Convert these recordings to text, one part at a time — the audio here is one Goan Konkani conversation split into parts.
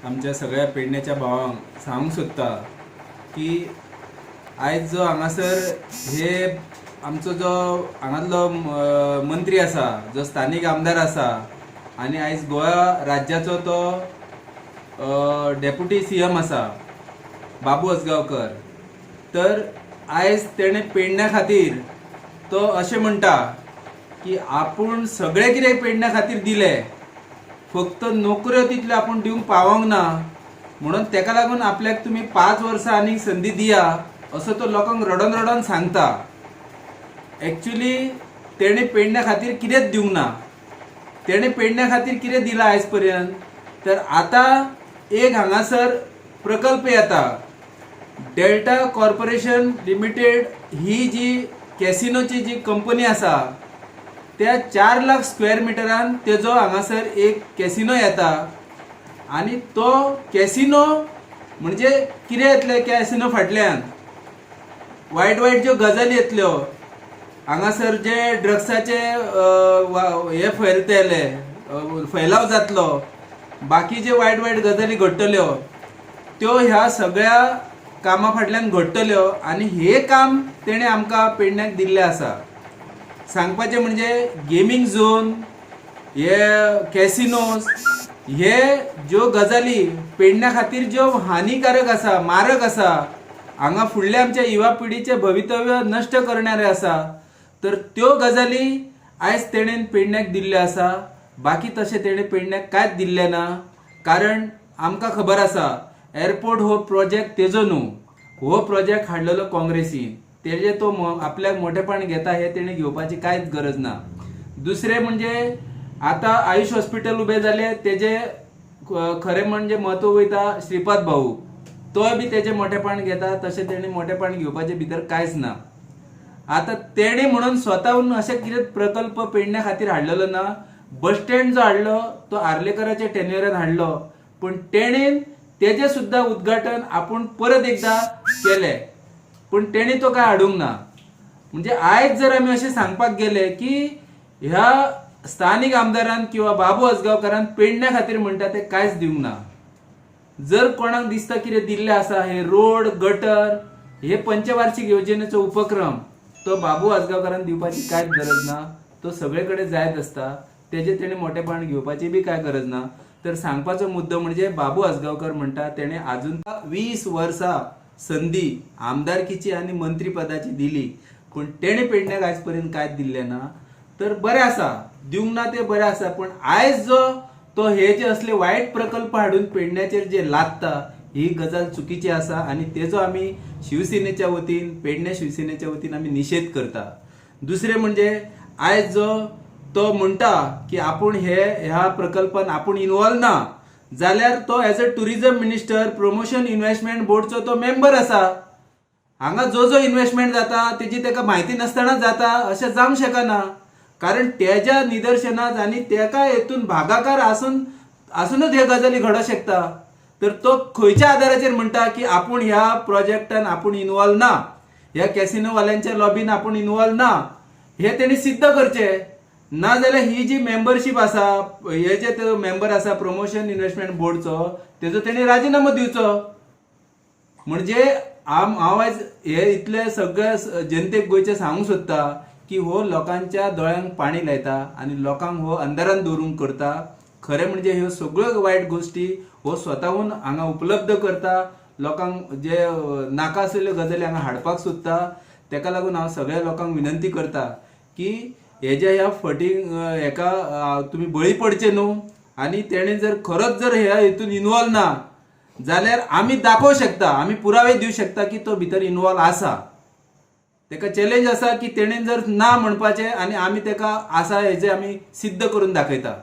आमच्या सगळ्या पेडण्याच्या भावांक सांगूंक सोदता की आयज जो हांगासर हे आमचो जो हांगातलो मंत्री आसा, जो स्थानीक आमदार आसा आनी आयज गोवा राज्याचो तो डेप्युटी सीएम आसा, बाबू आजगांवकर, तर आयज तेणें पेडण्या खातीर तो अशें म्हणटा की आपूण सगळें कितें पेडण्या खातीर दिलें, फक्त नोकऱ्यो तितल्यो आपूण दिवंक पावोंक ना, म्हणून तेका लागून आपल्याक तुमी 5 वर्सां आनीक संदी दिया असो तो लोकांक रडोन रडोन सांगता. एक्चुली तेणें पेडण्या खातीर कितेंच दिवंक ना. तेणें पेडण्या खातीर कितें दिलां आयज पर्यंत? तर आतां एक हांगासर प्रकल्प येता, डेल्टा कॉर्पोरेशन लिमिटेड ही जी कॅसिनोची जी कंपनी आसा, त्या 4 लाख स्क्वेअर मिटरान तेजो हांगासर एक कॅसिनो येता. आनी तो कॅसिनो म्हणजे कितें येतलें? कॅसिनो फाटल्यान वायट वायट ज्यो गजाली येतल्यो, हांगासर जे ड्रग्साचे हे फैलतले, फैलाव जातलो, बाकी जे वायट वायट गजाली घडटल्यो, त्यो ह्या सगळ्या कामा फाटल्यान घडटल्यो. आनी हे काम तेणें आमकां पेडण्याक दिल्लें आसा. सांगपाचें म्हणजे गेमींग झोन, हे कॅसिनोज, हे ज्यो गजाली पेडण्या खातीर ज्यो हानिकारक आसा, मारक आसा, हांगा फुडल्या आमच्या युवा पिढीचें भवितव्य नश्ट करणारे आसा, तर त्यो गजाली आयज तेणेन पेडण्याक दिल्ल्यो आसा. बाकी तशें तेणें पेडण्याक कांयच दिल्लें ना. कारण आमकां खबर आसा, एअरपोर्ट हो प्रोजेक्ट तेजो न्हू, हो प्रोजेक्ट हाडलेलो काँग्रेसीन. तेजे तो आपल्याक मोठेपण घेता, हे तेणें घेवपाची कांयच गरज ना. दुसरें म्हणजे आतां आयुष हॉस्पिटल उबें जालें, तेजे खरें म्हणजे म्हत्व वयता श्रीपाद भाऊ, तोय बी तेजें मोठेपण घेता. तशें तेणें मोठेपण घेवपाचें भितर कांयच ना. आतां तेणें म्हणून स्वताहून अशें कितें प्रकल्प पेडण्या खातीर हाडलेलो ना. बस स्टँड जो हाडलो तो आर्लेकराच्या टेन्युअरान हाडलो, पूण तेणेन तेजें सुद्दां उद्घाटन आपूण परत एकदां केलें, पूण तेणें तो काय हाडूंक ना. म्हणजे आयज जर आमी अशें सांगपाक गेले की ह्या स्थानीक आमदारान किंवा बाबू आजगांवकारान पेडण्या खातीर म्हणटा ते कांयच दिवंक ना. जर कोणाक दिसता कितें दिल्लें आसा, हे रोड, गटर, हे पंचवार्षिक योजनेचो उपक्रम तो बाबू आजगांवकारान दिवपाची कांयच गरज ना. तो सगळे कडेन जायत आसता, तेजे तेणे मोठेपण घेवपाची बी कांय गरज ना. तर सांगपाचो मुद्दो म्हणजे बाबू आजगांवकर म्हणटा तेणे आजून 20 वर्सां संदी आमदारकीची आनी मंत्रीपदाची दिली, पूण तेणे पेडण्याक आयज पर्यंत कांयच दिल्लें ना. तर बरें आसा, दिवंक ना ते बरें आसा, पूण आयज जो तो हे जे असले वायट प्रकल्प हाडून पेडण्याचेर जे लादता, ही गजाल चुकीची आसा. आनी तेजो आमी शिवसेनेच्या वतीन, पेडणे शिवसेनेच्या वतीन आमी निशेध करता. दुसरें म्हणजे आयज जो तो म्हणटा की आपूण हे ह्या प्रकल्पान आपूण इनवॉल्व ना, जाल्यार तो as a tourism minister, promotion investment बोर्डचो तो मेंबर आसा. हांगा जो जो इन्व्हेस्टमेंट जाता तेजी ताका म्हायती नासतना जाता अशें जावंक शकना. कारण तेज्या निदर्शनात आनी तेका हेतून भागाकार आसूनच ह्यो गजाली घडोवंक शकता. तर तो खंयच्या आदाराचेर म्हणटा की आपूण ह्या प्रोजेक्टान आपूण इनवॉल्व ना, ह्या कॅसिनोवाल्यांच्या लॉबीन आपूण इनवॉल्व ना, हे तेणी सिद्ध करचें. ना जाल्यार ही जी मेंबरशीप आसा, हे जे तो मेंबर आसा प्रमोशन इन्व्हेस्टमेंट बोर्डचो, तेजो तेणी राजिनामो दिवचो. म्हणजे हांव आयज हे इतले सगळे जनतेक गोंयचे सांगूंक सोदता की हो लोकांच्या दोळ्यांक पाणी लायता आनी लोकांक हो अंधारान दवरूंक करता. खरें म्हणजे ह्यो सगळ्यो वायट गोश्टी हो स्वताहून हांगा उपलब्ध करता, लोकांक जे नाका आशिल्ल्यो गजाली हांगा हाडपाक सोदता. तेका लागून हांव सगळ्या लोकांक विनंती करता की हेज्या ह्या फटींग हेका तुमी बळी पडचे न्हू. आनी तेणें जर खरोच जर ह्या हितून इनवॉल्व ना जाल्यार आमी दाखोवंक शकता, आमी पुरावे दिवंक शकता की तो भितर इनवॉल्व आसा. तेका चॅलेंज आसा की तेणेन जर ना म्हणपाचें आनी आमी तेका आसा हेजें आमी सिद्ध करून दाखयता.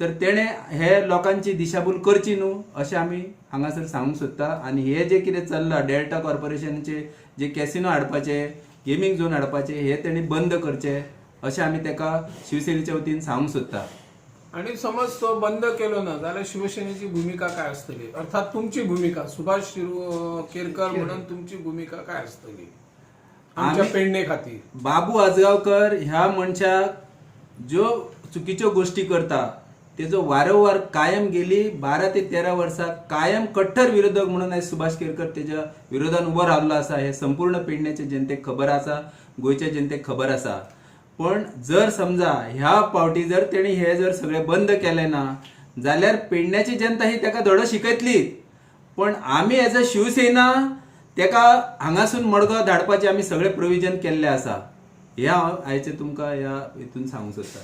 तर तेणें हे लोकांची दिशाभूल करची न्हू अशें आमी हांगासर सांगूंक सोदता. आनी हे जे कितें चल्लां, डेल्टा कॉर्पोरेशनचे जे कॅसिनो हाडपाचे, गेमींग झोन हाडपाचे, हे तेणी बंद करचे अशें आमी तेका शिवसेनेच्या वतीन सांगूंक सोदता. आणि समज तो बंद केलो ना जाल्यार शिवसेनेची भूमिका काय आसतली? अर्थात तुमची भूमिका, सुभाष केरकर म्हणून तुमची भूमिका काय आसतली आमच्या पेडणे खातीर? बाबू आजगांवकर ह्या मनशाक ज्यो चुकीच्यो गोश्टी करता, तेजो वारंवार कायम गेली 12 ते 13 वर्सां कायम कट्टर विरोधक म्हणून आयज सुभाष केरकर तेज्या विरोधान उबो रावल्लो आसा. हे संपूर्ण पेडण्याच्या जनतेक खबर आसा, गोंयच्या जनतेक खबर आसा. पण जर समजा ह्या पावटी जर तेणी हे जर सगळे बंद केले ना जाल्यार पेडण्याची जनता ही ताका धडो शिकयतली. पण आमी एज अ शिवसेना तेका हांगासून मडगांव धाडपाचे आमी सगळे प्रोविजन केल्ले आसा. हे हांव आयचे तुमकां ह्या हितून सांगूंक सोदता.